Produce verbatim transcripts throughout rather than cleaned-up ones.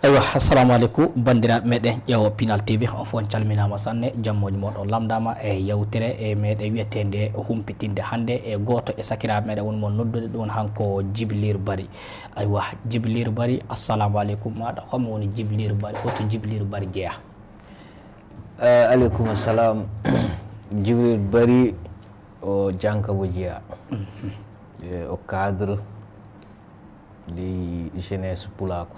Aywa, assalamu aleykum, banndiraaɓe meɗen ƴeewo Pinal T V, on fof on calminaama sanne, jammooji mooɗon lamndaama e yewtere e meɗen wiyeteende Humpitinde hannde. E gooto e sakiraaɓe meɗen woni mo noddude, ɗum woni hanko Jibilir Bari. Aywa, Jibilir Bari, assalamu aleykum. Maaɗa, homo woni Jibilir Bari? Hoto Jibilir Bari jeyaa? Eh, aleykum salam. Jibilir Bari o janka mo jeyaa. Eh, o cadre de jeunesse pulaaku.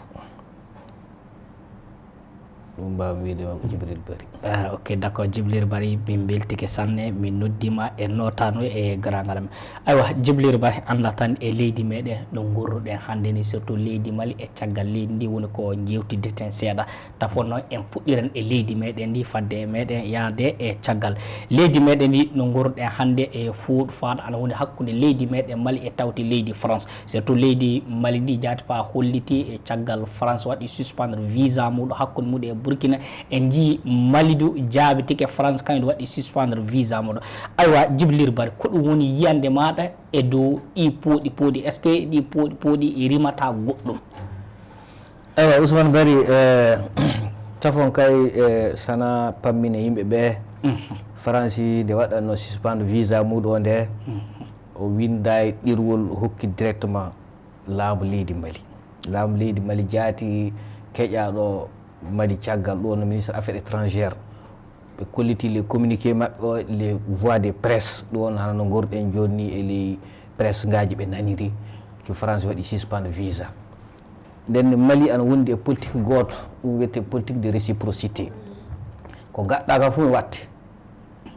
Ɗum mbawmi wiide ma ko Jibril Bari. Ah, ok, d'accord, Jibril Bari, min mbeltike sanne, min noddima e notanu e garangal men. Aywa, Jibril Bari, annda tan e leydi meɗen no ngorruɗen hannde ni, surtout leydi Mali, e caggal leydi ndi woni ko jewtideten seeɗa. Tafo noon en puɗɗiran e leydi meɗen ndi fadde e meɗen yaade e caggal leydi meɗen ndi no ngorruɗen hannde e fuuɗ faaɗa ana woni hakkunde leydi meɗen Mali e tawti leydi France. Surtout leydi Mali ndi jaati fa holliti e caggal France waɗi suspendre visa muɗum hakkunde muɗum e Burkina. En njii Mali du jaabitike France kañum waɗi suspendre visa muɗum. Aywa, Jibril Bari, ko ɗum woni yiyande maɗa e dow ɗi pooɗi pooɗi? Est ce que ɗi pooɗi pooɗi rimata goɗɗum? Ewa, Ousmane Bari, eh, tafon kay, eh, sana pammine yimɓe ɓe. Faransi nde waɗanno suspendre visa muɗum o nde, o winda e ɗerwol hokki directement laamu leydi Mali. Laamu leydi Mali jaati keƴaɗo Mali caggal ɗo no ministre affaires étrangères. Ɓe kolliti les communiqués maɓɓe o, les voies de presse, ɗum on hana no ngorɗen jooni ni e les presse ngaji ɓe naniri que France waɗi suspendre visa. Nden Mali ana wondi e politique gooto, ɗum wiyete politique de réciprocité. Ko gaɗɗa ka fof mi watte.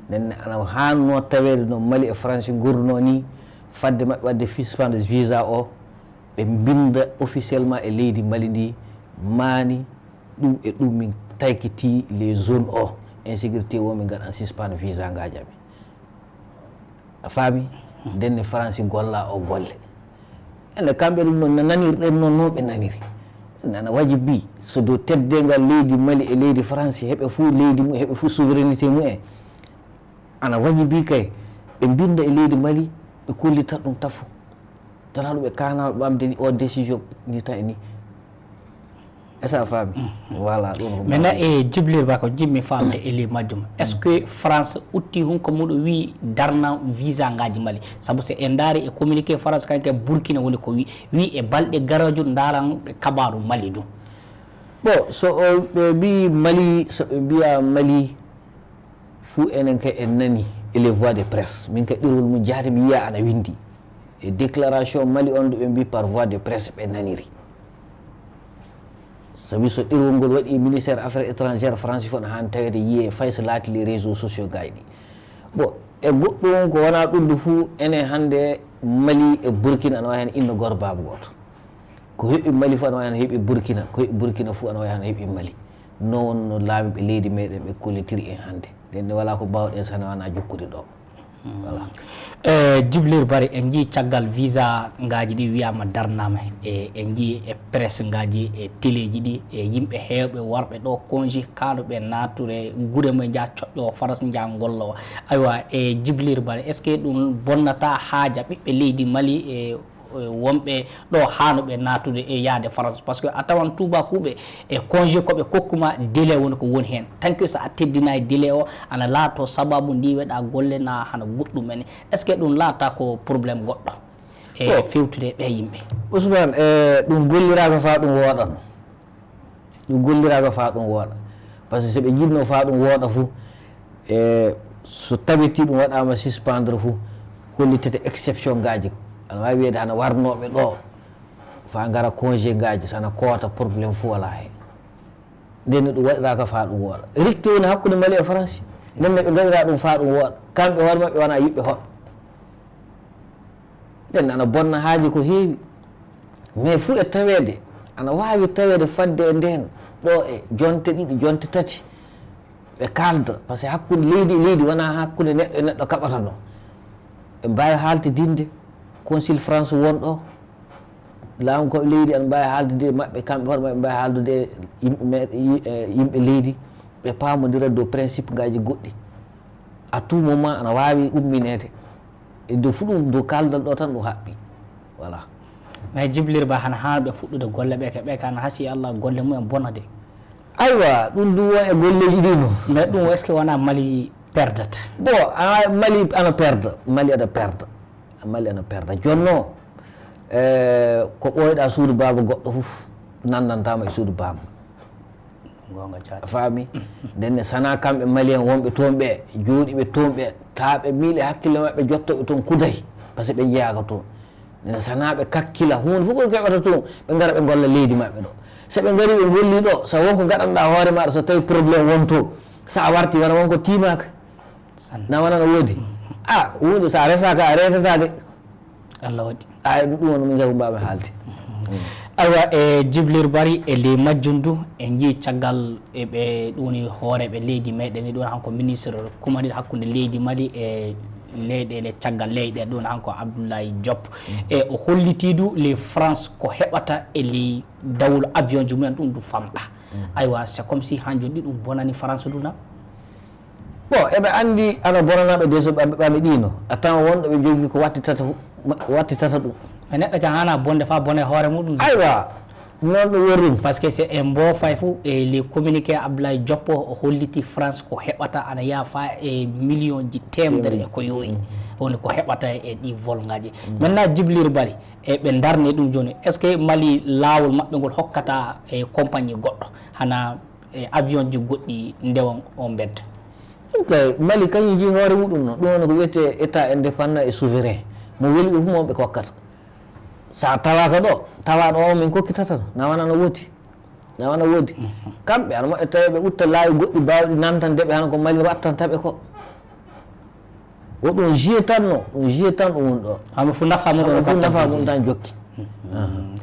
Nden ana hanno taweede no Mali e France ngorno ni, fadde maɓɓe waɗde suspendre visa o, ɓe mbinda officiellement e leydi Mali ndi, maani ɗum e ɗum min taykiti les zones o insécurité o, min ngaɗan suspendre visa ngaji amen. A faami? Ndenne France golla o golle. Ene kamɓe ɗum noon nanirɗen noon no ɓe naniri. Nana wajibi so dow teddengal leydi Mali e leydi France heɓe fuu leydi mum, heɓe fuu souveraineté mumen. Ana wajibi kay ɓe mbinda e leydi Mali, ɓe kollita ɗum tafo. Tana ɗum ɓe kana ɓamde ni o décision ni tan e ni. Est-ce que a faami? Voilà, ɗum ko maintenant e Jibril Ba, ko jiɗmi faamde e ley majjum, est ce que France utti hunko muɗum wi darna visa ngaji Mali? Sabu so en ndaari e communiqué France, kañum kay Burkina woni ko wi, wi e balɗe garoojo ndaran kabaru Mali du. Bon, so o ɓe mbi Mali, so ɓe mbiya Mali, fuu enen kay en nani e les voies de presse. Min kay ɗerwol mum jaati mi yiya ana windi e déclaration Mali on ɗo ɓe mbi par voie de presse ɓe naniri. Sabi so ɗerwol ngol waɗi ministère affaires étrangères France fof no han tawede yiye fay so laati les réseaux sociaux gayɗi. Bon, e goɗɗum ko wona ɗum du fuu enen hannde Mali e Burkina ana wawi hen inno goto baaba goto. Ko heɓi Mali fof ana wawi hano heɓi Burkina, ko heɓi Burkina fof ana wawi hano heɓi Mali. Non wonno laamiiɓe leydi meɗen ɓe kollitiri en hannde. Nden ne wala ko mbawɗen sana wana jokkude ɗo. Voilà. E Jibril Bari, en njii caggal visa ngaji ɗi wiyama darnama, e en njii e presse ngaji e téléji ɗi e yimɓe hewɓe warɓe ɗo congé kano ɓe nature gure mum nja coƴƴo France nja gollo. Aywa, e Jibril Bari, est ce que ɗum bonnata haaja ɓiɓɓe leydi Mali e wonɓe ɗo hano ɓe natude e yaade France? Parce que a tawan tubakuɓe e congé ko ɓe kokkuma délai woni ko woni hen, tant que so a teddinayi délai o ana laato sababu ndiweɗa golle na hano goɗɗum en. Est ce que ɗum laata ko problème goɗɗo e fewtude e ɓe yimɓe? Ousmane, e ɗum golliraka fa ɗum woɗan. Ɗum golliraka fa ɗum woɗa. Parce que so ɓe jinno fa ɗum woɗa fu, e so tabiti ɗum waɗama suspendre fu, hollitete exception ngaji. Ana wawi wiyede hana warnoɓe ɗo fa ngara congé ngaji, sana koota problème fu wala hen. Nden ɗum waɗiraka fa ɗum woɗa. Rikki woni hakkude Mali e France. Nden ɓe gaɗira ɗum fa ɗum woɗa. Kamɓe hoore maɓɓe wona yiɓɓe hoɓɓe. Ɗen ana bonna haaji ko heewi. Mais fuu e taweede ana waawi taweede fadde e ndeen ɗo e jonte ɗiɗi jonte tati ɓe kaalda, parce que hakkunde leydi e leydi wonaa hakkunde neɗɗo e neɗɗo kaɓata ɗo. Ɓe mbaawi haaltidinde consul France won ɗo, laamu ko leydi ana mbaawi haaldude e maɓɓe, kamɓe hoore maɓɓe mbaawi haaldude e yimɓe yimɓe leydi, ɓe paamondira dow principe ngaji goɗɗi. À tout moment ana waawi ummineede. E dow fu ɗum dow kaldal ɗo tan ɗum haɓɓi. Voilà. Mais Jiblirba, hana haa ɓe fuɗɗude golle ɓe ke, ɓe ka na hasi Allah golle mumen bona de. Aywa, ɗum du won e golleeji ɗi no. Mais ɗum, est-ce que wona Mali perdata? Bon, a Mali ana perda, Mali ana perda, Mali ana perda. Jonno, eh, ko ɓooyɗa suudu baaba goɗɗo fof nandantama e suudu baaba. Gonga caat. A faami? Ndenne sana kamɓe Malien wonɓe toon ɓe, jooɗiɓe toon ɓe, taa ɓe miile hakkille maɓɓe jottoɓe toon kuday, parce que ɓe njeyaaka toon. Ndenne sana ɓe kakkila huunde fof ko keɓata toon, ɓe ngara ɓe ngolla leydi maɓɓe ɗo. So ɓe ngari ɓe ngolli ɗo, so wonko gaɗanɗa hoore maɗa, so tawi problème won toon, so a warti wona wonko tiimaaka. Na wona no woodi. A huunde so a resaaka a reetata de. Allah waɗi. Ay ɗum ɗum woni min jago mbawi haalde. Aywa, e Jiblirba, e ley majjum du en njii caggal e ɓe ɗum woni hooreeɓe leydi meɗen ni, ɗum hanko ministre kumaniɗo hakkunde leydi Mali e leyɗeele caggal leyɗe, ɗum hanko Abdoulaye Diop. E o hollitii du ley France ko heɓata e ley dawol avion ji mumen ɗum du famɗa. Aywa, c'est comme si hanjum ɗi ɗum bonani France du na? Bon, eɓe anndi ana bonanaɓe de so ɓe ɓami ɗino a tawa wonɗo ɓe jogii ko wattitata wattitata ɗum. E neɗɗo kan hana bonde fa bone hoore muɗum. Aywa, noon ɗum worri. Parce que c'est un mbo fay fof e les communiqué Abdoulaye Diop o holliti France ko heɓata ana yaha fa e million ji temedere e ko yowi. Woni ko heɓata e ɗi vol ngaji. Maintenant Jiblirba, e ɓe darni ɗum joni, est ce que Mali laawol maɓɓe ngol hokkata e compagnie goɗɗo hana e avion ji goɗɗi ndewa on mbedda? Ɗum kay Mali kañum jeyi hoore muɗum noon, ɗum woni ko wiyetee état indépendant et souverain. Mo weli ɓe fof mo ɓe kokkata. So a tawaaka ɗo, tawaaɗo o min kokkitata, na wona no woodi. Na wona woodi. Kamɓe ana moƴƴa tawi ɓe utta laawi goɗɗi baawɗi nantande ɓe hano ko Mali wattanta ɓe ko. Ko ɗum jeu tan no, ɗum jeu tan ɗum woni ɗo. Hamo fof nafa mum ɗon fof nafa mum tan jokki. Hmm.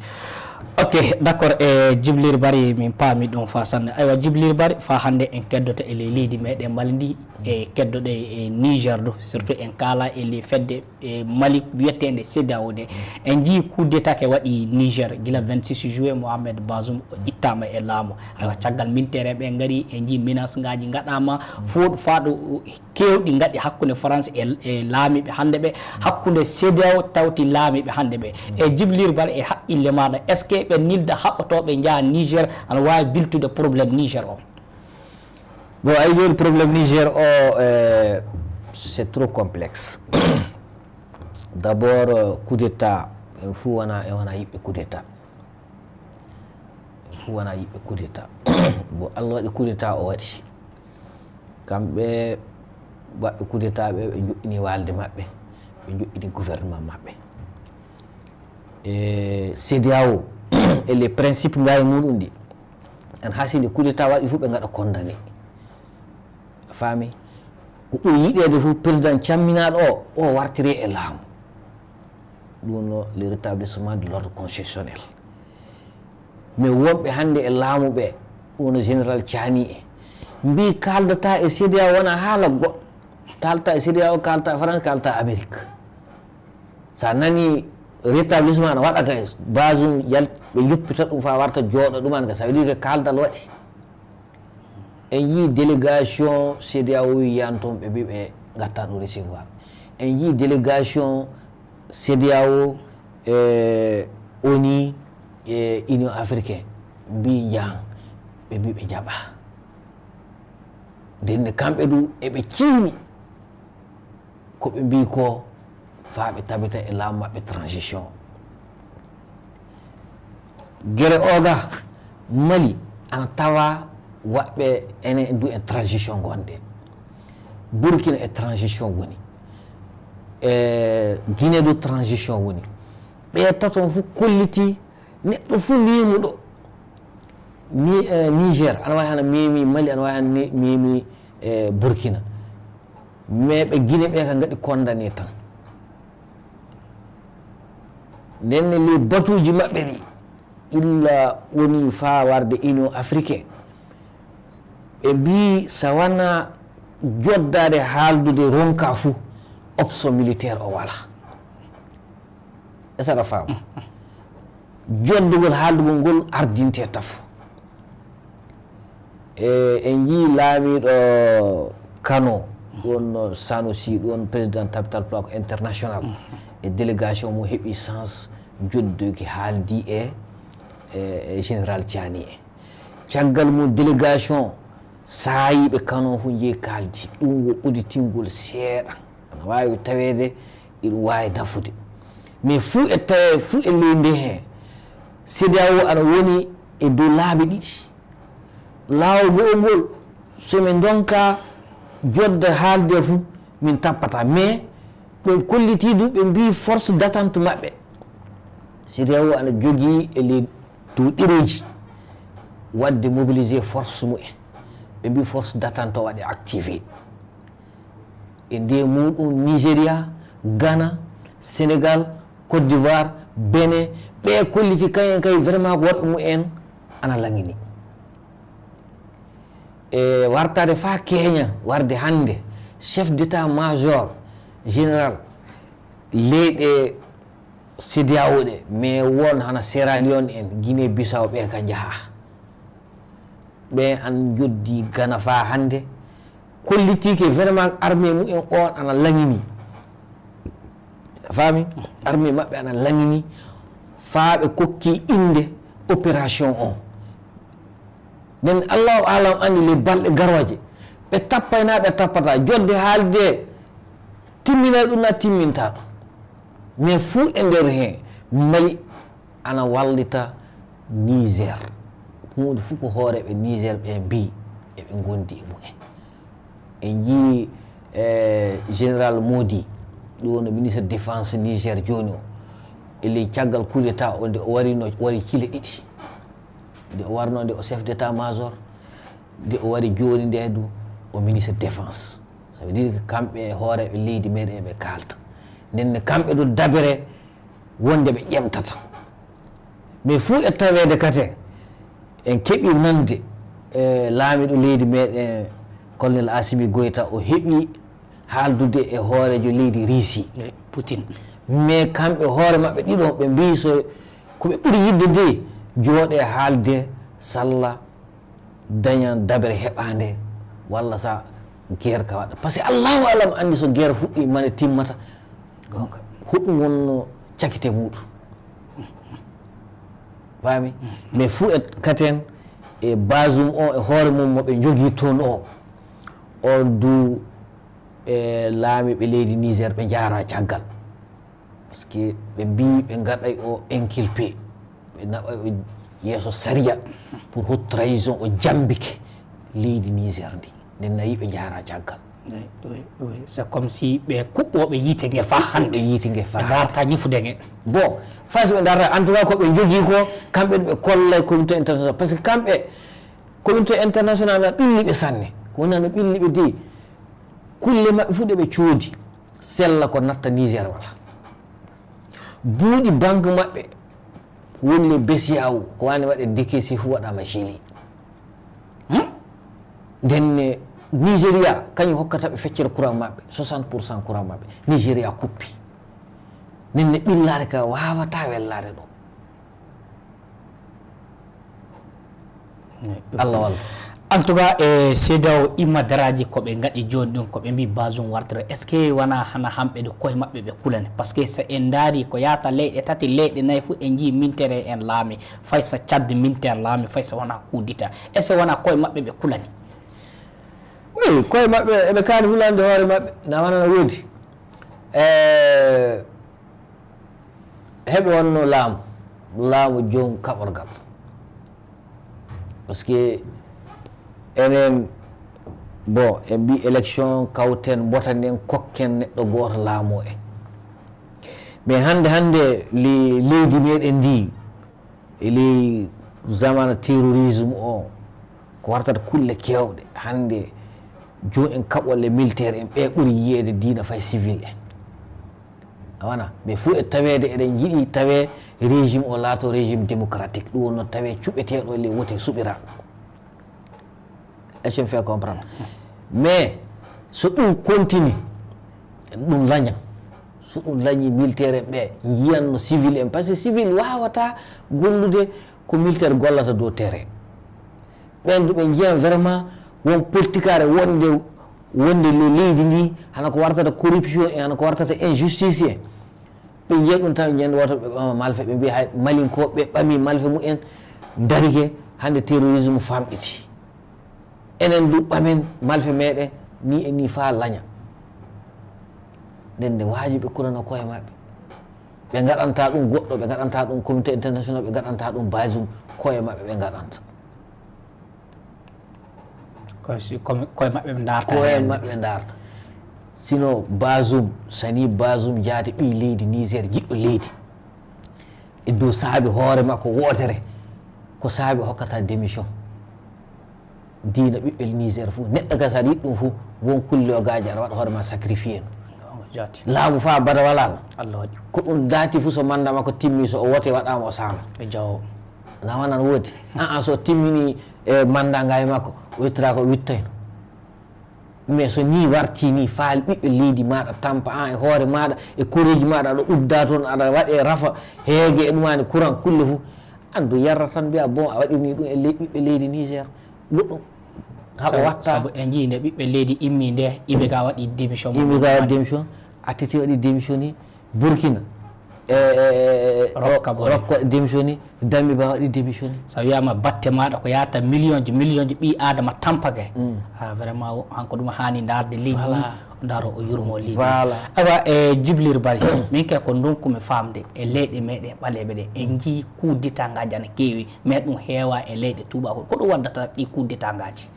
Ok, d'accord. E Jiblirba, min paami ɗum fa sanne. Aywa, Jiblirba, fa hannde en keddoto e ley leydi meɗen Mali ndi, e keddoɗe e Niger du, surtout en kaala e ley fedde e Mali wiyetende CEDEAO de. En njii coup d'état ke waɗi Niger gila vingt-six juillet, Mohamed Bazoum o ittama e laamu. Aywa, caggal mintereɓe ngari, en njii menace ngaji ngaɗama, fof fa ɗo kewɗi ngaɗi hakkunde France e e laamiɓe hannde ɓe, hakkunde CEDEAO tawti laamiɓe hannde ɓe. E Jiblirba, e haqqille maɗa, est ce que ɓe nilda haɓotooɓe njaha Niger ana waawi biltude problème Niger o? Bon, ay joni problème Niger o, eh, c'est trop complexe. D'abord, euh, coup d'état, en fou wona e wona yiɓɓe coup d'état. Fof wona yiɓɓe coup d'état. Bon, Allah waɗi coup d'état o waɗi. Kamɓe waɗɓe coup d'état ɓe, ɓe joɗɗini walde maɓɓe, ɓe joɗɗini gouvernement maɓɓe. E CEDEAO e les principes ngayi muɗum ɗi, en hasinde coup d'état waɗi fof ɓe ngaɗa condamné. A faami? Ko ɓuri yiɗeede fof président camminaɗo o, o wartire e laamu. Ɗum no le rétablissement de l'ordre constitutionnel. Mais wonɓe hannde e laamu ɓe, ɗum no général Tiani e mbi kaldata e CEDEAO wona haala goɗɗo. Kalta e CEDEAO, kalta France, kalta Amérique. Sa nani rétablissement no waɗa kay, Bazoum yal ɓe joppita ɗum fa warta jooɗo ɗum an ka, ça veut dire que kaldal waɗi. En yii délégation CEDEAO wi yan toon ɓe mbi ɓe gatta ɗum recevoir. En yii délégation CEDEAO e ONU e Union africaine mbi njahan, ɓe mbi ɓe jaɓa. Ndenne kamɓe du eɓe ciini ko ɓe mbi ko fa ɓe tabita e laamu maɓɓe transition. Gere oga Mali ana tawa waɓɓe ene du en transition gonde. Burkina e transition woni. E Guinée du transition woni. Ɓe taton fof kolliti neɗɗo fof memuɗo. Ni, eh, Niger ana wawi hana memi Mali, ana wawi hana memi, eh, Burkina. Mais ɓe Guinée ɓe ka gaɗi condamné tan. Ndenne les batuji maɓɓe ɗi illa woni fa warde Union africaine. Ɓe mbi sa wana joddade haaldude ronka fou, option militaire o wala. Est-ce que aɗa faama? Joddugol haaldugol ngol ardinte tafo. E en njii laamiiɗo Kano, ɗum wonno Sanusi, ɗum won président Tabital Pulaar International, e délégation mum heɓi chance Joddoki haaldi e e général Tiani e caggal mum délégation saayiiɓe Kano fof njehi kaaldi. Ɗum wo udditingol seeɗa, ana waawi taweede iɗum waawi nafude. Mais fuu e tawe fuu e leydi he, CEDEAO ana woni e dow laabi ɗiɗi. Laawol go'ol ngol, so min ndonka jodde haalde fuu, min tappata. Mais ɓe kollitii du, ɓe mbii force d'attente maɓɓe, CEDEAO ana jogii e ley dow ɗereeji waɗde mobiliser force mumen. Ɓe mbii force d'attente o waɗe activé e nde muɗum. Nigeria, Ghana, Sénégal, Côte d'Ivoire, Bénin, ɓe kolliti kañum kay vraiment ko worɓe mumen ana laŋini. E wartade faa Kenya, warde hannde, chef d'état-major général leyɗe CEDEAO ɗe, mais won hana Sierra Leone en, Guinée Bissau, ɓe ka njaha. Ɓe an joddi Ghana faa hannde, kolliti ke vraiment armée mumen on ana laŋini. A faami? Armée maɓɓe ana laŋini faa ɓe kokki innde opération on. Nden Allahu aalam anndi le balɗe garooje, ɓe tappay naa ɓe tappataa. Jodde haalde timminay ɗum naa timmintaa ɗum. Mais fuu e nder heen, Mali ana wallita Niger. Huunde fuu ko hooreeɓe Niger ɓe mbii eɓe ngondi e mumen. En njii e général Modi, ɗum woni ministre défense Niger jooni o, e ley caggal coup d'état o, nde o warino, o wari cile ɗiɗi. Nde o warno nde o chef d'état-major, nde o wari jooni nde du o ministre défense. Ça veut dire que kamɓe e hooreeɓe leydi meɗen eɓe kaalta. Nden ne kamɓe du dabere wonde ɓe ƴemtata. Mais fuu e taweede katen, en keɓi nande e laamiɗo leydi meɗen, colonel Assimi Goïta, o heɓi haaldude e hooreejo leydi Russie. E Putin. Mais kamɓe hoore maɓɓe ɗiɗo ɓe mbii so ko ɓe ɓuri yidde de jooɗe haalde salla dañan dabere heɓaande walla sa guerre ka waɗa. Parce que Allahu alam anndi so guerre fuɗɗi mane timmata. Gonga. Hoɗum wonno cakite muɗum. Faami? Mais fuu e katen e Bazoum o e hoore mum mo ɓe njogii toon o, on du e laamiiɓe leydi Niger ɓe njaara caggal. Parce que ɓe mbii ɓe ngaɗay o inculpé, ɓe naɓay o yeeso sariya pour haute trahison, o jambike leydi Niger ndi. Nden nayi ɓe njaara caggal. Oui, oui, oui. C'est comme si ɓe kuɓɓooɓe yiite nge faa hannde. Ɓe yiite nge faa Ɓe hannde. Daarta ñifude nge. Bon, fay so ɓe daarta, en tout cas ko ɓe njogii ko, kamɓe ɓe kollay communauté international. Parce que kamɓe, communauté international na ɓilli ɓe sanne. Ko woni no ɓilli ɓe de, kulle maɓɓe fuu ɗe ɓe coodi, sella ko natta Niger wala. Buuɗi banque maɓɓe, ko woni le BCEAO, ko waani waɗe décaissé fuu waɗaama gelé. Hmm? Nden ne Nigeria, kañum hokkata ɓe feccere courant maɓɓe, soixante pour cent courant maɓɓe. Nigeria kuppi. Nden ne ɓillaare ka waawataa wellaade ɗo. Allah walla. En tout cas, e CEDEAO imma daraaji ko ɓe ngaɗi jooni ɗum, ko ɓe mbii Bazoum wartira. Est-ce que wona hana hamɓe de koye maɓɓe ɓe kulani? Parce que so en ndaari ko yahata leyɗe tati, leyɗe nayi fof en njii militaire en laami. Fay so Tchad militaire laami, fay so wona coup d'État. Est-ce que wona koye maɓɓe ɓe kulani? Oui, koye maɓɓe eɓe kaani hulande hoore maɓɓe. Na wona no woodi. Eh, heɓe wonno laamu, laamu joom kaɓorgal. Parce que enen, bon, en mbii élection kawten, mbotanen, kokken neɗɗo gooto laamoo en. Mais hannde, hannde le-, leydi meɗen ndi, e ley zamana terrorisme o, ko wartata kulle keewɗe. Hannde joom en kaɓolle militaire en ɓe ɓuri yiyeede diina fay civil en. A wona, ɓe fof e taweede eɗen njiɗi tawe régime o laato régime démocratique, ɗum wonno tawe cuɓeteeɗo e ley wote suɓiraaɗo. Est-ce que mi fait comprendre? Mais so ɗum continue, ɗum laña. So ɗum lañi militaire en ɓe njiyanno civil en, parce que civil waawata gollude ko militaire gollata dow terrain. Ɓen du ɓe njiyan vraiment won politikaare wonde, wonde le-, leydi ndi, hana ko wartata corruption e hana ko wartata injustice en. Ɓe njiya ɗum tan, ñande wooto ɓe ɓama malfe, ɓe mbiya hay malinkooɓe ɓe ɓami malfe mumen, darike, hannde terrorisme famɗiti. Enen du ɓamen malfe meɗen, ni e ni faa laña. Nden nde waaji ɓe kurana koye maɓɓe. Ɓe ngaɗanta ɗum goɗɗo, ɓe ngaɗanta ɗum communauté international, ɓe ngaɗanta ɗum Bazoum, koye maɓɓe ɓe ngaɗanta. Koye maɓɓe ɓe ndarta. Koye maɓɓe ɓe ndarta. Sino Bazoum, sani Bazoum jaati ɓii leydi Niger, jiɗɗo leydi. E dow saabi hoore makko wootere, ko saabi hokkata démission. Diina ɓiɓɓe Niger fof, neɗɗo kadi so aɗa yiɗi ɗum fof, won kulle o gaaji aɗa waɗa hoore ma sacrifié no. Laamu fa bada wala no. Allah waɗi. Ko ɗum daati fof so manda makko timmi, so o wote waɗama o saama. E jawo. Na wanan woodi. An an so timmini e manda ngay makko, o ittata ko wittayno. Mais so ni warti ni faali ɓiɓɓe leydi maɗa tampa an e hoore maɗa e koreji maɗa aɗa udda toon aɗa waɗe rafa heege e ɗumani courant kulle fof andu yarra tan mbiya bon a waɗirni ɗum e ɓiɓɓe leydi Niger goɗɗum haɓa watta. Sabu en jii nde ɓiɓɓe leydi immi nde iɓe ga waɗi démission immi ga waɗi démission attiti waɗi démission ni Burkina e rokka waɗi démissionné, Damiba waɗi démissionné. So wiyama batte maɗa ko yata million ji million ji ɓi adama tampake. Mm. Ha vraiment hanko ɗum hani darde leydi ni daro o yurmo leydi. Voilà. Awa e jiblirbar min kay ko donkumi famde e leyɗe meɗen ɓaleɓe ɗe en jii coup d'état ngaji ana kewi mais ɗum heewa e leyɗe tubakoɓe ko ɗum waddata ɗi coup d'état ngaji?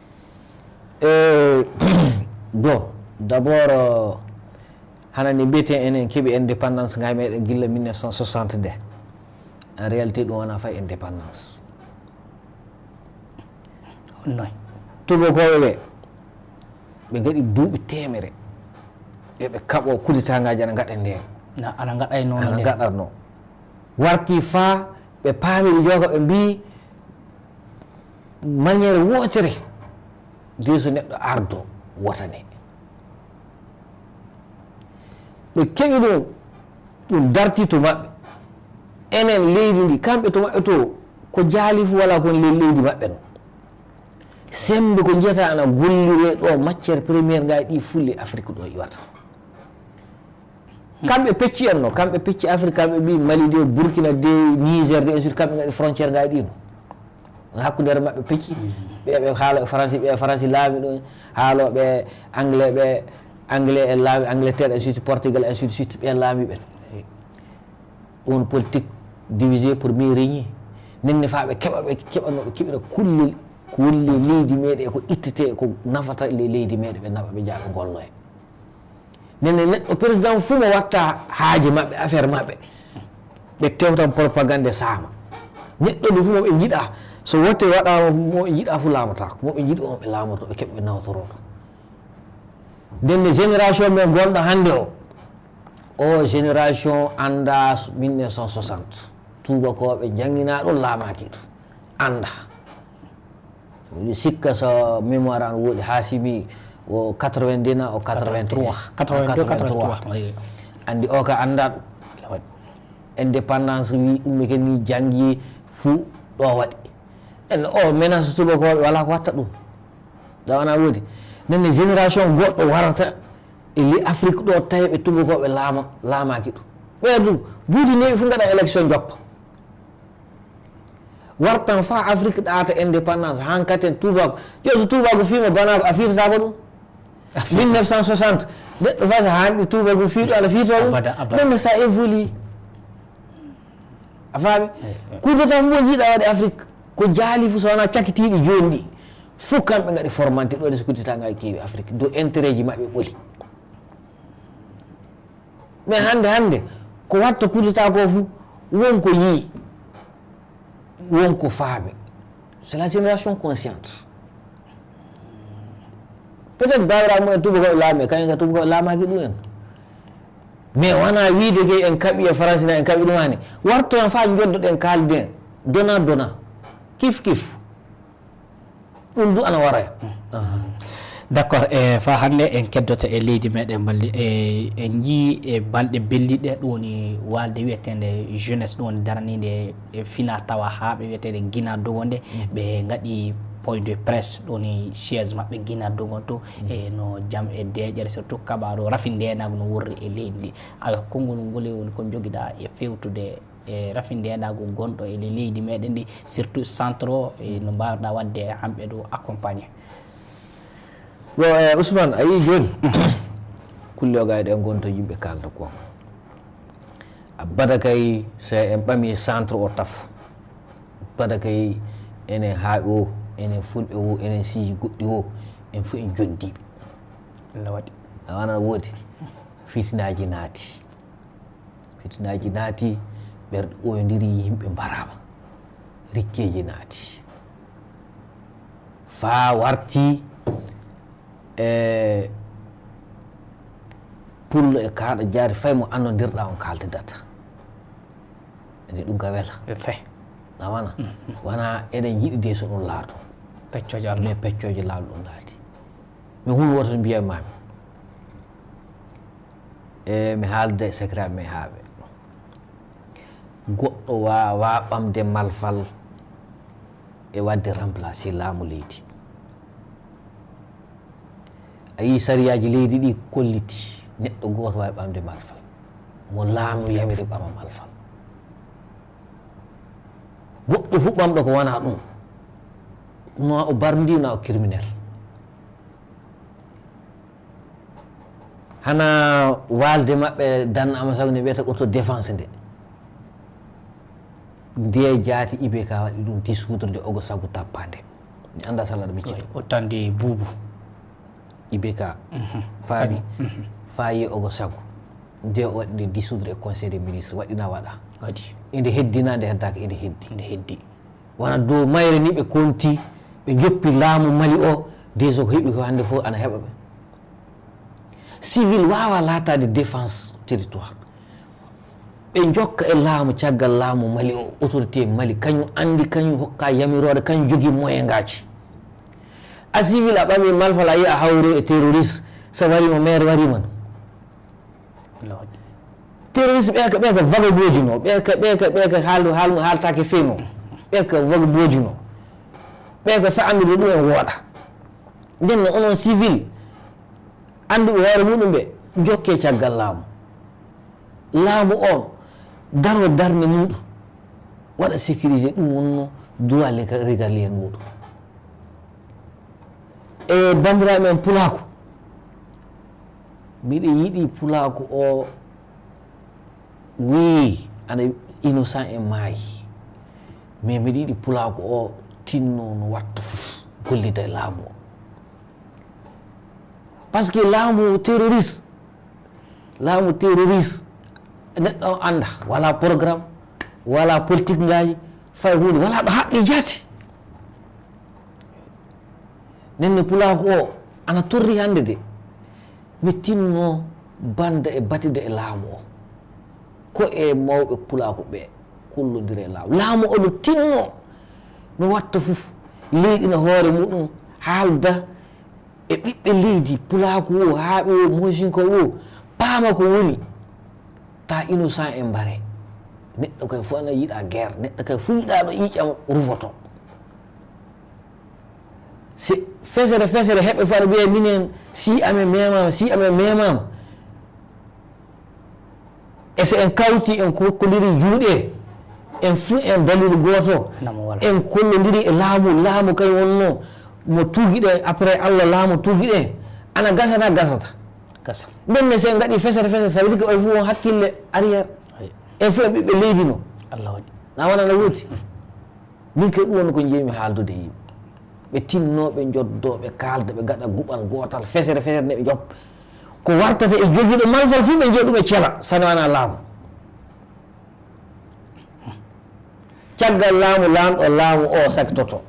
E bon d'abord Hana ni mbiyeten enen keɓi indépendance ngay meɗen gilla mille neuf cent soixante nde. En réalité ɗum wona fay indépendance. Honnoy? Tubakoɓe ɓe ɓe gaɗi duuɓi temere yoɓe kaɓo kudeta ngaji ana gaɗa nde. Ana gaɗa e noon ana gaɗatno. Warti fa ɓe paami ɓe jooga ɓe mbi maniére wootere. Jeesu neɗɗo ardo wotane. Ɓe keɓi ɗum ɗum darti to maɓɓe. Enen leydi ndi kamɓe to maɓɓe to ko jaali fu wala kon ley leydi maɓɓe no. Sembe ko njiyata ana gollire ɗo matière première ngaji ɗi fulle Afrique ɗo iwata. Kamɓe pecci en no kamɓe pecci Afrique kamɓe mbi Mali de Burkina de Niger de ensuite kamɓe gaɗi frontière ngaji ɗi no. Hakkundeere maɓɓe pecci ɓe ɓe haalo e faransi ɓe faransi laami ɗum haaloɓe anglais ɓe anglais e laami angleterre ensuite portugal ensuite suite ɓe laami ɓen. Ɗum politique divisé pour mieux régner. Nenne fa ɓe keɓa ɓe keɓano ɓe keɓira kullel kulle leydi meɗe ko ittete ko nafata leydi meɗe ɓe naɓa ɓe jaaɓe golloya. Nene neɗɗo président fuu mo watta haaje maɓɓe affaire maɓɓe ɓe tewtan propagande saama. Neɗɗo ndu fuu mo ɓe njiɗa so wote waɗama mo ɓe njiɗa fuu laamatako mo ɓe njiɗi on ɓe laamoto ɓe keɓa ɓe nawtoroto. Ndenne génération men gonɗo hannde o o génération annda mille neuf cent soixante tubakoɓe jangina ɗo laamaki ɗo annda. Miɗo sikka so mémoire an woodi haa sibi o quatre-vingt-deux na o quatre-vingt-trois. Quatre-vingt-deux, quatre-vingt-trois. Andi o ka annda ɗum. Indépendance wi ummike ni janngi fuu ɗo waɗi. En o menace tubakooɓe wala ko watta ɗum. Da wana woodi. Nenne génération goɗɗo warata e li Afrique ɗo tawi ɓe tubakooɓe laama laamaaki ɗum. Ɓe ɗum buuti neeɓi fuu ngaɗa élection joppa. Wartan fa Afrique ɗaata indépendance hankaten tubaako. Yo so tubaako fiima banaako a fiitatako ɗum. Mille neuf cent soixante neɗɗo fa so hanɗi tubaako fiiɗo ana fiito ɗum. Ɗum ne ça évolue. A faami? Coup d'état fof mo jiiɗa waɗi Afrique ko jaali fof so wona cakitiiɗi jooni ɗi fof kamɓe ngaɗi formante ɗo ɗe so coup d'état ngaji keewi Afrique dow intérêt ji maɓɓe ɓoli. Mais hannde hannde ko watta coup d'état ko fof won ko yii won ko faami. C'est la génération consciente. Peut être bawira mumen tubakoɓe laami kañum ka tubakoɓe laamaki ɗum en. Mais wona wiide ke en kaɓi e faransi na en kaɓi ɗum hani warto en fa joddoɗen kalden dona dona kif kif. Ɗum du ana waroya. D' accord e fa hannde en keddoto e leydi meɗen balli e en jii e balɗe belliɗe ɗum woni walde wiyetende jeunesse ɗum woni daranide e fina tawa haa ɓe wiyetede guina dogo nde ɓe gaɗi Point de presse ɗo ni siège maɓɓe guinardo gon to, e no jam e deeƴere, surtout kabaru rafi ndenagu no wurri e leydi ndi. Ayo, konngol ngol e woni ko jogiɗa e fewtude e rafi ndenagu gonɗo e leydi meɗen ndi, surtout centre o, e no mbawɗa wadde e hamɓe ɗo accompagné? Bon, eh, Ousmane, a yii jooni kulle o gay ɗen gonto yimɓe kalda ko a bada kay, so en ɓami centre o taf bada kay, enen haaɓe o, enen fulɓe o, enen siiji goɗɗi o, en fof en joddiɓe. No waɗi. Awana woodi fitinaaji naati. Fitinaaji naati, ɓerɗe ɓooyondiri, yimɓe mbaraama, rikkeeji naati, faa warti e pullo e kaaɗo jaari, fay mo annondirɗa on kaaldidata. Andi ɗum ka wela. Fe. Nawana. Wana eɗen jiɗi de so ɗum laato. Peccoojo Allah. Mais peccoojo laalu ɗum laati. Mi hun woto mbiyamami. E mi haalde secret am e haaɓe. Goɗɗo waawa ɓamde malfal e waɗde remplacé laamu leydi. A yii sariyaaji leydi ɗi kolliti neɗɗo gooto waawi ɓamde malfal. Mo laamu yamiri ɓama malfal. Goɗɗo fof ɓamɗo ko wona ɗum. No o barndi, no o criminel. Hana waalde maɓɓe danna ama sago nde wiyata autodéfense nde. Nde jaati I B K waɗi ɗum dissoudre nde ogo sabu tappande. Mi annda sala ɗo mi cito. O tandi buubu. I B K faami. Faayi ogo sago. Nde o waɗi nde dissoudre e conseil des ministres, waɗina waɗa. Waɗi. Inde heddina nde heddaka inde heddi. Nde heddi. Wona dow mayre ni ɓe konti, ɓe joppi laamu Mali o, déjà ko heɓi ko hannde fof ana heɓa ɓe. Civil waawa laataade défense territoire. Ɓe jokka e laamu, caggal laamu Mali o, autorité Mali, kañum anndi, kañum hokka yamiroore, kañum jogii moyen ngaji. A civil a ɓami malfal, a yi a hawri e terroriste, so wari mo maire wari man. Terroriste ɓe ka, ɓe ka vagabondino, ɓe ka, ɓe ka, ɓe ka haaldu, haalmu haaltake feno, ɓe ka vagabondino, ɓe ka faamdude ɗum en wooɗa. Nden no onon civil, annduɓe hoore muɗum ɓe, jokke caggal laamu. Laamu on, daro darnde muɗum, waɗa sécurisé, ɗum wonno droit régalien muɗum. E banndiraaɓe men pulaaku, miɗo yiɗi pulaaku o, wii ana innocent e maayi, mais miɗo yiɗi pulaaku o tinno no watta fof gollida e laamu o. Parce que laamu terroriste, laamu terroriste, neɗɗo o annda, wala programme, wala politique ngaji, fay hunde, wala ɗo haɓɓi jaati. Nenne pulaaku o ana torri hannde de, mi tinno banda e batida e laamu o. Ko e mawɓe pulaaku ɓe kullodira e laamu. Laamu o no tinno no watta fof. Leydi no hoore muɗum haalda e ɓiɓɓe leydi, pulaaku o, haaɓe o, mosinko o, paama ko woni. Ta innocent e mbare. Neɗɗo kay fof ana yiɗa guerre. Neɗɗo kay fof yiɗa ɗo ƴiiƴam rufoto. Si fesere fesere heɓe fof aɗa mbiya minen si amen memama, si amen memama. E so en kawti en kokkodiri juuɗe, en fof en dalilu gooto, en kollodiri e laamu, laamu kay wonno mo tuugiɗen, après Allah laamu tuugiɗen, ana gasa na gasata? Gasa. Nden ne so en ngaɗi fesere fesere, ça veut dire que oy fof on hakkille arrière. En fof en ɓiɓɓe leydi no. Allah waɗi. Na wona na woodi. Min kay ɗum woni ko njeeymi haaldude e yimɓe. Ɓe tinno, ɓe njoddo, ɓe kaalda, ɓe ngaɗa guɓal gootal, fesere fesere nde ɓe njoppa. Ko wartata e jogiiɗo malfal fof ɓe njiya ɗum e cela, so wona laamu. Caggal laamu, laamɗo laamu o sakitoto.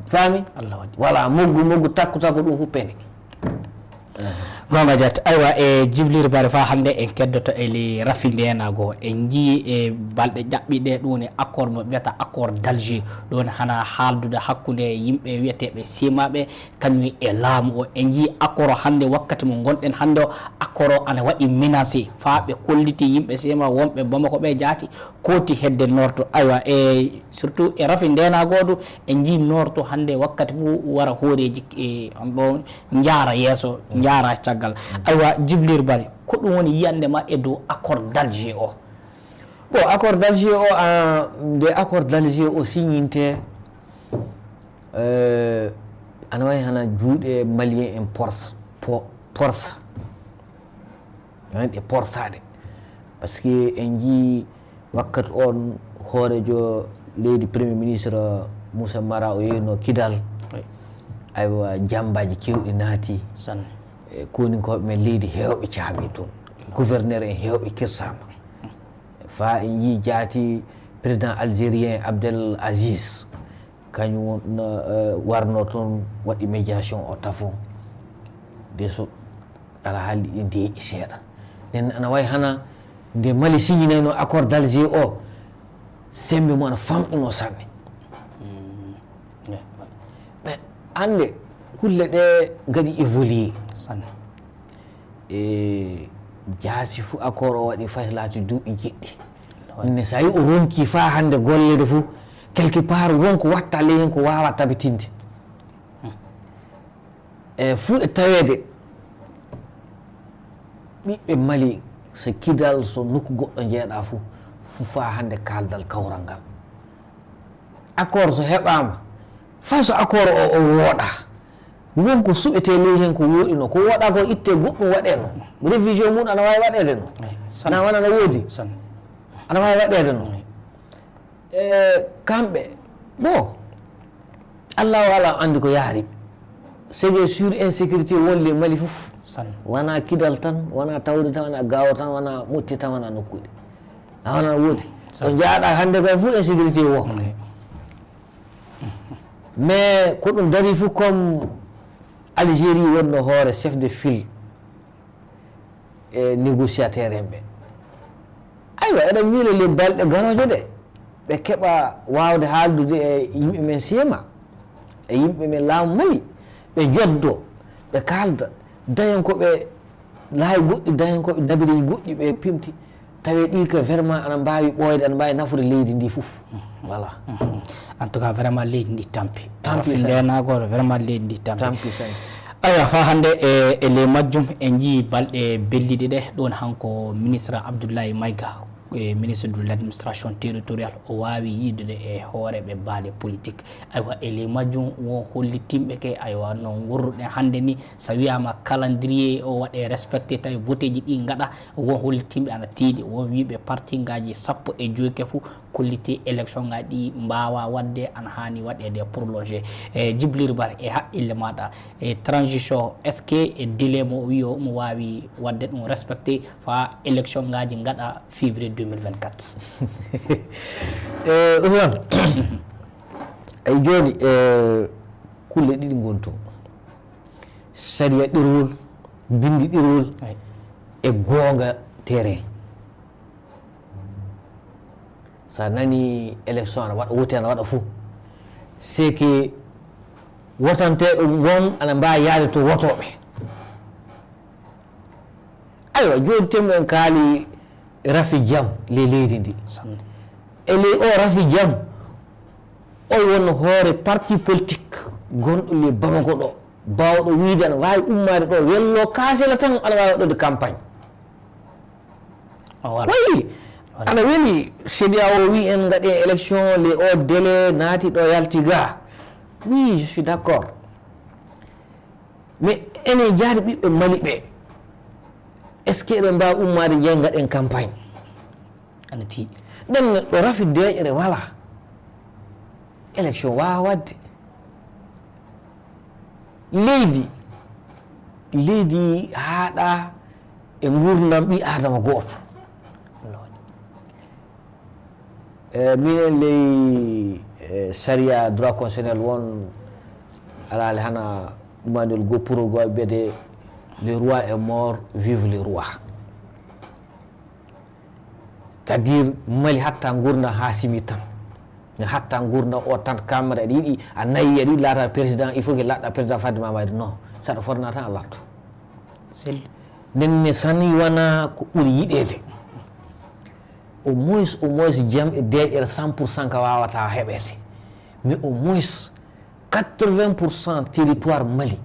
Faami? Wala moggu moggu, takku takku, ɗum fof pene. Goonga Diatta, aywa, e jibliri bare fa hannde en keddoto e ley rafi ndeenaago. En njii e balɗe ƴaɓɓiɗe ɗum woni accord mo ɓe mbiyata accord d'Alger, ɗum woni hana haaldude hakkunde yimɓe wiyeteeɓe seemaaɓe kañum e laamu o. En njii accord o hannde, wakkati mo ngonɗen hannde o, accord o ana waɗi menacé, faa ɓe kolliti yimɓe seema wonɓe Bamako ɓe jaati kooti hedde noorto. Aywa, e surtout e rafi ndeenaago du, en njii noorto hannde wakkati fof wara hooreeji, e, on ɗo njaara yeeso, njaara caggal. Aywa, Jibril Bari, ko ɗum woni yiyannde ma e dow accord d'Alger o? Bon, accord d'Alger o, a, nde accord d'Alger o signinte, euh, ana wayi hana juuɗe Malien en pors-, po-, porsa. Hein, ɗe porsaɗe. Parce que en njii wakkati on hooreejo leydi, Premier Ministre Moussa Mara, o yeeyno Kidal. Oui. Aywa, jambaaji keewɗi naati. Sanne. E koninkooɓe men leydi heewɓe caabi toon. Gouverneur en heewɓe kirsaama. Faa en njii jaati président algérien Abdel Aziz. Kañum won, eh, warno toon, waɗi médiation o tafo. De so ala haaldi ɗi deeƴi seeɗa. Nden ana wayi hana nde Mali signanayno accord d'Alger o, sembe mo ana famɗuno sanne. Mm. Ɓe annde kulle ɗe ngaɗi évoluer. Sanne. E jaasi fu accord o waɗi fay laati duuɓi jeɗɗi. Lord. Ne so tawi o ronki faa hannde golleede fu, quelque part won ko watta ley hen ko waawa tabitinde. E fuu e taweede, ɓiɓɓe Mali, so Kidal, so nokku goɗɗo njeeɗa fu, fu faa hannde kaaldal kawral ngal. Accord so heɓaama, faa so accord o, o wooɗa, won ko suɓetee ley heen ko wooɗino, ko wooɗa ko itte, goɗɗum waɗee no. Révision mum ana waawi waɗeede no. Eey, sanne. Na wona no woodi? Sanne. Ana waawi waɗeede no. Eey. E kamɓe, bon, Allahu alam anndi ko yaari. C'est que sur insécurité won ley Mali fof. Sanne. Wona Kidal tan, wona Tawri tan, wona Gao tan, wona Motti tan, wona nokkuuji. Na wona no woodi. Sanne. Ɗo njaaɗa hannde kay fof insécurité wo. Eey. Mais ko ɗum darii fof, comme Algérie wonno hoore chef de file e négociateur en ɓe. Aywa, eɗen miilo le balɗe garooje ɗe, ɓe keɓa waawde haaldude e yimɓe men seema, e yimɓe men laamu Mali, ɓe njoddo, ɓe kaalda, dañen ko ɓe laawi goɗɗi, dañen ko ɓe dabireeji goɗɗi, ɓe pimti. Tawi ɗi ko vraiment ana mbaawi ɓooyde, ana mbaawi nafude leydi ndi fof. Voilà. Mhm. En tout cas, vraiment, leydi ndi tampi. Tampi, rafi ndeenaago, vraiment, leydi ndi tampi. Tampi, sanne. Aywa, faa hannde e, e ley majjum, en njii balɗe belliɗe ɗe, ɗon hanko ministre Abdoulaye Maïga, e ministre de l'administration territoriale, o waawi yiidude e hooreeɓe baale politique. Aywa, e ley majjum, won hollitinɓe ke, aywa, no ngorruɗen hannde ni, so wiyaama calendrier o waɗe respecté, tawi voteeji ɗi ngaɗa, won hollitinɓe ana tiiɗi, won wiiɓe parti ngaaji sappo e joy ke fof kolliti élection ngaaji ɗi mbaawa waɗde, ana haani waɗeede prolongé. E Jibril Bar, e haqqille maaɗa, e transition, est-ce que e délai mo o wi o, omo waawi waɗde ɗum respecté faa élection ngaaji ngaɗa février deux mille vingt-quatre? E, Ousmane, ay jooni, e, kulle ɗiɗi ngoni toon. Sariya ɗerwol, binndi ɗerwol, ay, e goonga terrain. So a nani élection ana waɗa, wote ana waɗa fof, c'est que wotanteeɓe ngon ana mbaawi yaade to wotooɓe. Aywa, jooni temo en kaali rafi jam ley leydi ndi. Sanne. E ley o rafi jam, oy wonno hoore parti politique gonɗo ley Bamako ɗo, baawɗo wiide ana waawi ummaade ɗo, wello kaasela tan ana waawi waɗude campagne. O wara. Wayi, wara. Ana weli, CEDEAO wi en ngaɗen élection, ley o délai naati ɗo yalti ga. Oui, je suis d'accord. Mais enen jaari ɓiɓɓe Mali ɓe, est-ce que eɗen mbaawi ummaade njeyen ngaɗen campagne? Ana tiiɗi. Nden ɗo rafi deeƴre wala. Élection waawa waɗde. Leydi, leydi haaɗa e nguurndam ɓii Aadama gooto. E, minen ley, e, sariya droit constitutionnel won alaale hana ɗumanel goppurol goo biyetee Le roi est mort, vive le roi. C'est-à-dire, Mali hatta ngurna Hasimi tan. Ne hatta ngurna o tan kamra aɗa yiɗi a nayi aɗa yiɗi laata président, il faut que laata président fadde ma mayde non. Saɗa fotna tan a latto. Sel. Nden ne sani wana ko ɓuri yiɗeede. Au moins, au moins jam e deeƴere cent pour cent ka wawata heɓede. Mais au moins quatre-vingts pour cent territoire Mali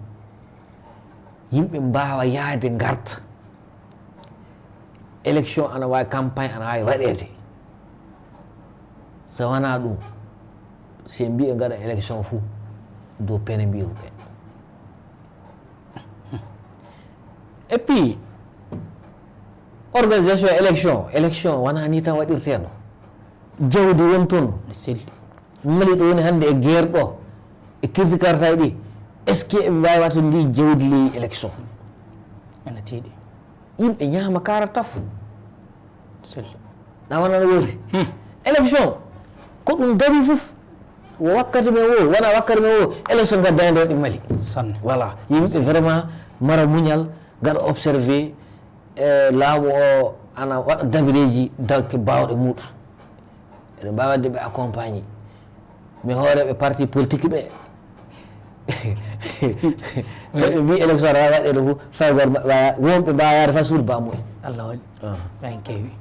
yimɓe mbaawa yahde ngarta. Élection ana waawi, campagne ana waawi waɗeede. So wanaa ɗum, si en mbii en ngaɗa élection fuu dow pene mbiruɗen. Et puis, organisation élection élection wanaa ni tan waɗirteeno. Jawdi won toon. Mali ɗo woni hannde e guerre ɗo, e kirti kartaji ɗi, est ce que eɓe mbawi wattude ndi jawdi ley élection? Ene tiiɗi. Yimɓe ñaama kara taf. Sel. Na wona no wodi. Hmm. Élection ko ɗum dari fof. Wo wakkati men o wona wakkati men o élection gadda e nder ɗi Mali. Sanne. Voilà, yimɓe vraiment mara muñal, gaɗa observé. E laamu o ana waɗa dabireeji dawke baawɗe muuɗum. Eɗen mbaawi waɗde ɓe accompagné. Mi hooreeɓe parti politique ɓe. So ɓe mbii élection aɗa waɗeede fof, faygol maɓɓe wonɓe mbaawaade faa suudu baamu en. Allah waɗi. Ɓen keewi.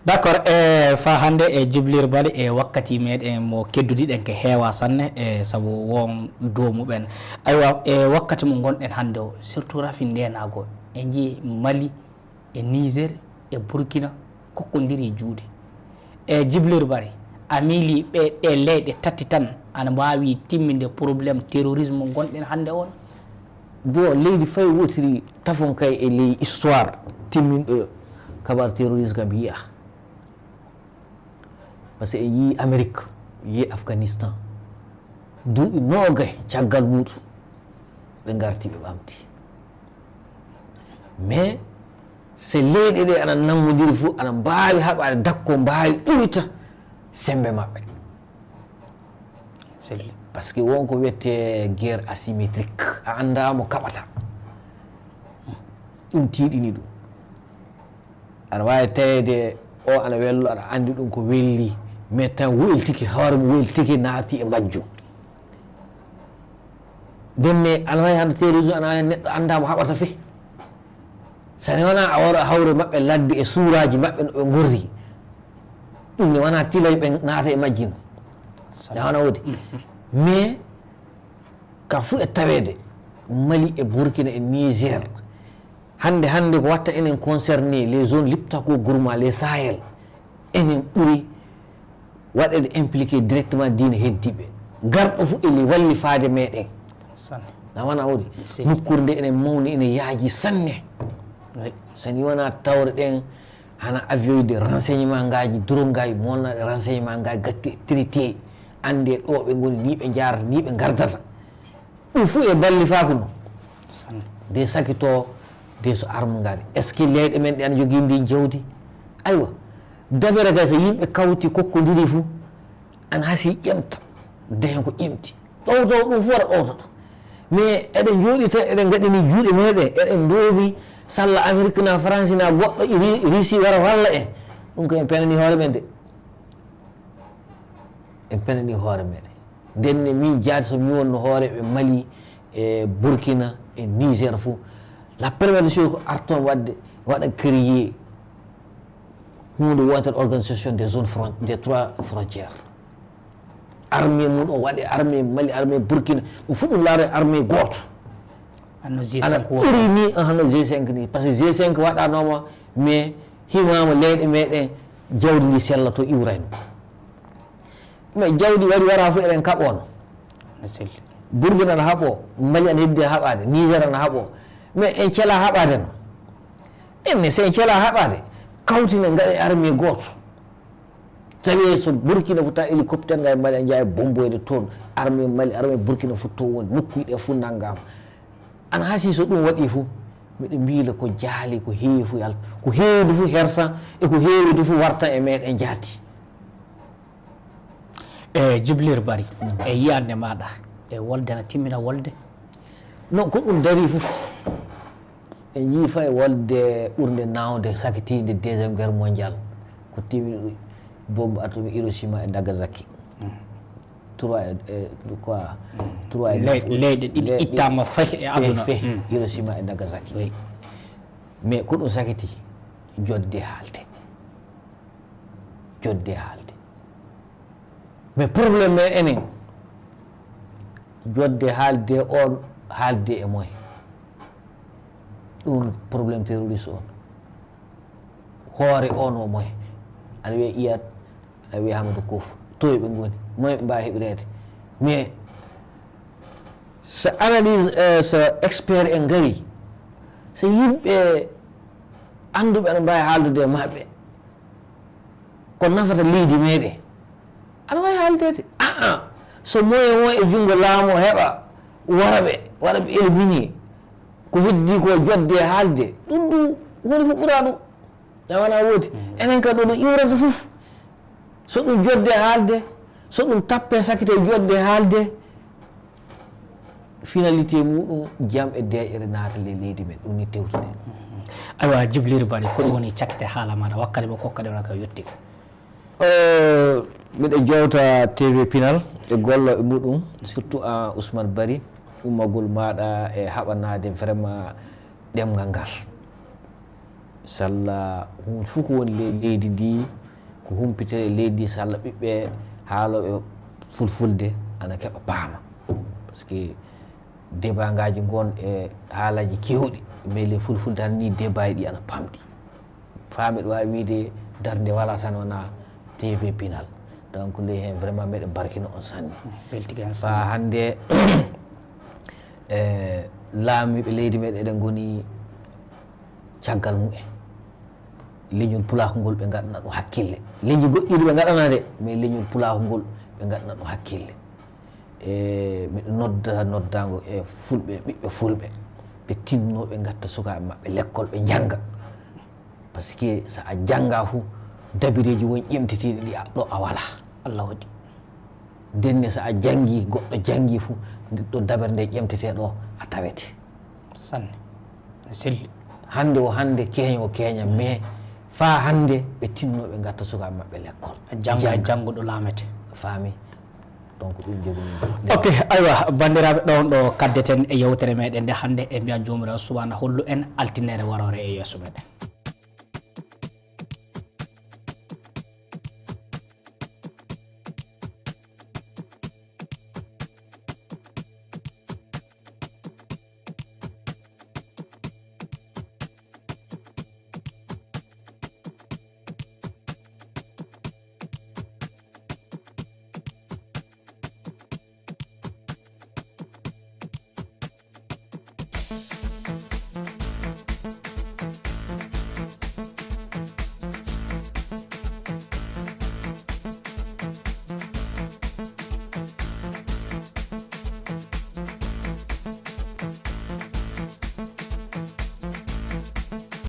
D' accord, e faa hannde e jiblirbaɗe e wakkati meɗen mo keddudiɗen ke heewa sanne, e sabu won doomuɓen. Aywa, e wakkati mo ngonɗen hannde o, surtout rafi ndenago, en njii Mali e Niger e Burkina kokkondiri juuɗe. E jiblirbaɗe, a miili ɓe ɗe leyɗe tati tan ana mbaawi timminde problème terrorisme ngonɗen hannde on? Bon, leydi fay wotiri tafon kay e ley histoire timminɗo kabar terrorisme kam yiya. Parce que en yii Amérique, yii Afghanistan, duuɓi noogay caggal muɗum ɓe ngarti ɓe ɓamti. Mais so leyɗe ɗe ana nanngondiri fof ana mbaawi haɓaade dakko mbaawi ɓuyta semmbe maɓɓe. Par ce que won ko wiyetee guerre asymétrique, a anndaa mo kaɓata. Ɗum tiiɗini ɗum. Aɗa waawi taweede o ana wello, aɗa anndi ɗum ko welli, mais tan weltiki, hoore mum weltiki, naati e majjum. Ndenne ana waawi hannde terrorisme, ana waawi neɗɗo anndaa mo haɓata fih. So tawii wonaa a wara hawre maɓɓe ladde e suuraaji maɓɓe no ɓe ngorri. Ɗum ne wonaa tilay ɓe naata e majji no. Tawana wodi. Mais ka fuu e taweede, Mali e Burkina e Niger, hannde, hannde ko watta enen concerné, les zones liptako gourma, les Sahel, enen ɓuri waɗeede impliqué directement diine heddiiɓe. Garɗo fof ene walli faade meɗen. Sanne. Na wona wodi. Nokkuure nde enen mawni, ene yaaji sanne. Sani wona tawre ɗen hana avion de renseignement ngaji, drone ngaji, monna renseignement ngaji gatti traité, annde ɗo ɓe ngoni, ni ɓe njaarata, ni ɓe ngardata. Ɗum fof e ballifaaku no. Sanne. De sakito, de so arme ngari. Est ce que leyɗe men ɗe ana jogii ndi jawdi? Aywa. Dabere kay so yimɓe kawti kokkondiri fof, ana hasi ƴemta. De hen ko ƴemti. Ɗowto ɗum fof waɗa ɗowto ɗum. Mais eɗen jooɗi tan, eɗen ngaɗini juuɗe meɗen, eɗen ndoomi salla Amérique na France na goɗɗo Ri-, Russie wara walla en. Ɗum ko en penani hoore men de. En penani hoore meɗen. Ndenne min jaati so mi wonno hooreeɓe Mali e Burkina e Niger fof. La première des choses ko arton waɗde, waɗa créer huunde wootere organisation des zones fron-, des trois frontières. Armée mum o waɗe armée Mali, armée Burkina, ɗum fof ɗum laare armée gooto. Anno G cinq woni. Ɓuri ni, ahano G cinq ni. Par ce que G cinq waɗanoma, mais himama leyɗe meɗen jawdi ndi sellato iwrayno. Mais jawdi wari wara fof eɗen kaɓono. Burkina ana haɓo, Mali ana heddi haɓade, Niger ana haɓo. Mais en cela haɓade no. Enne so en cela haɓade, kawtine gaɗe armée gooto. Tawi so Burkina fof tawa hélicoptère ngal Mali a jaa bomboyde toon, armée Mali, armée Burkina fof toon woni, nokkuji ɗe fof nanngama. Ana hasi so ɗum waɗi fof, miɗo mbiila ko jaali, ko heewi fof yalta, ko heewde fof hersa, e ko heewde fof warta e meɗen jaati. E Jibril Bari, e yiyannde maɗa, e wolde na timmina wolde? Non, ko ɗum dari fof. En njii fay wolde ɓurnde naawde sakitiinde deuxième guerre mondiale, ko tiimi bombe atomique Hiroshima e Nagasaki. Trois e, e, quoi, trois e Le- leyɗe ɗiɗi ittaama fay e aduna. Fay Hiroshima e Nagasaki. Mais ko ɗum sakiti jodde haalde. Jodde haalde. Mais problème men enen, jodde haalde on, haalde e moye. Ɗum problème terroriste on. Hoore on o moye. Aɗa wiya Iyat, aɗa wiya Hamadu Kof. Toye ɓe ngoni? Moye ɓe mbaawi heɓireede? Mais so analyse, eh, so expert en ngari, so yimɓe annduɓe aɗa mbaawi haaldude e maɓɓe, ko nafata leydi meɗen, aɗa waawi haaldeede. Aa, so moyen o e junngo laamu o heɓa, wara ɓe, wara ɓe éliminé, ko heddi ko jodde e haalde, ɗum ɗum woni ko ɓura ɗum. Tawana woodi. Enen kadi ɗo iwrata fof, so ɗum jodde haalde, so ɗum tappe sakkite jodde haalde, finalité muɗum jam e deeƴere naata le leydi men, ɗum ni tewtude. Aywa, Jibril Bari, ko ɗum woni cakkite haala maɗa, wakkati mo kokkaɗen o ka yotti ko. Euh, miɗo jowta T V Pinal e gollo e muɗum, surtout an Ousmane Bari, ummagol maɗa e haɓanade vraiment ɗemngal ngal. Salla hunde fof ko woni ley leydi ndi, ko humpitere e leydi ndi, salla ɓiɓɓe haalooɓe fulfulde ana keɓa paama. Parce que débat ngaji ngon e haalaji kewɗi, mais ley fulfulde tan ni débat ji ɗi ana pamɗi. Faa miɗo waawi wiide darnde wala tan wona T V Pinal. Donc ley hen vraiment meɗen barkino on sanne. Beltike hen sanne. Faa hannde, e laamiiɓe leydi meɗen eɗen ngoni caggal mumen. Leñol pulaaku ngol ɓe ngaɗana ɗum hakkille. Leñi goɗɗiɗi ɓe ngaɗana de, mais leñol pulaaku ngol ɓe ngaɗana ɗum hakkille. E miɗo nodda noddaango e fulɓe, ɓiɓɓe fulɓe, ɓe tinno ɓe ngatta sukaaɓe maɓɓe lekkol, ɓe njannga. Parce que so a jannga fu, dabireeji won ƴemteteeɗi ɗi a, ɗo a wala. Allah waɗi. Ndenne so a janngi, goɗɗo janngi fu, nde ɗo dabere nde ƴemtete ɗo a tawete. Sanne. Selli. Hannde o hannde, keeña o keeña, mais faa hannde ɓe tinno ɓe ngatta sukaaɓe maɓɓe lekkol. A jannga, jannga. Jannguɗo laamete. Faami. Donc ɗum jogumi. Ok, aywa, banndiraaɓe, ɗon ɗo kaddeten e yewtere meɗen nde hannde, e mbiyan Joomiraaɗo Subhaanahu hollu en altinere waroore e yeeso meɗen.